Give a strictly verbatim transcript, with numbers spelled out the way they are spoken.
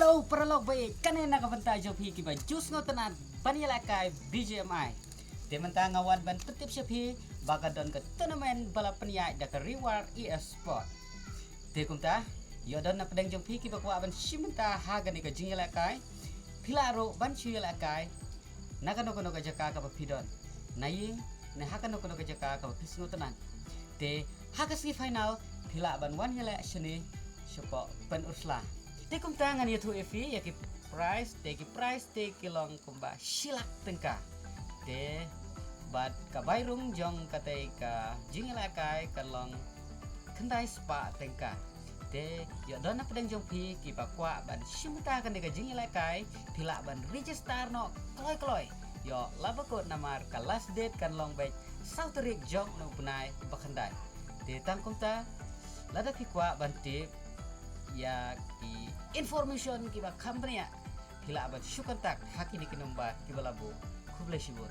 Hello paralok ba ïeit, kane na ka bynta jong phi kiba ju sngewtynnat ban ïalehkai B G M I. Te mynta nga wan ban pyntip sha phi ba ka don ka tournament ba la pynïaid da ka Reward E S Sport. Te kumta, ïoh don na pdeng jong phi kiba kwah ban shim bynta ha kane ka jingïalehkai, phi lah ruh ban shu ïalehkai na kano kano ka jaka kaba phi don, na ïing ne ha kano kano ka jaka kaba phi sngewtynnat. Te ha ka semi final phi lah ban wan ïaleh shane shapoh Pynursla. Te kumta ngan ïathuh ïa phi ïa ki prize, te ki prize te ki long kumba shi lak tyngka. Te bad ka bai rung jong katei ka jingïalehkai kan long khyndai spah tyngka. Te ïoh don na pdeng jong phi kiba kwah ban shim bynta kane ka jingïalehkai, phi lah ban register noh kloi kloi. Ïoh laba kut namar ka last date kan long beit saw tarik jong u bnai ba khyndai. Te tang kumta, lada phi kwah ban tip ïa ki information kiba kham bniah, phi lah ban shu contact ha kine ki number kiba la buh. Khublei shibun.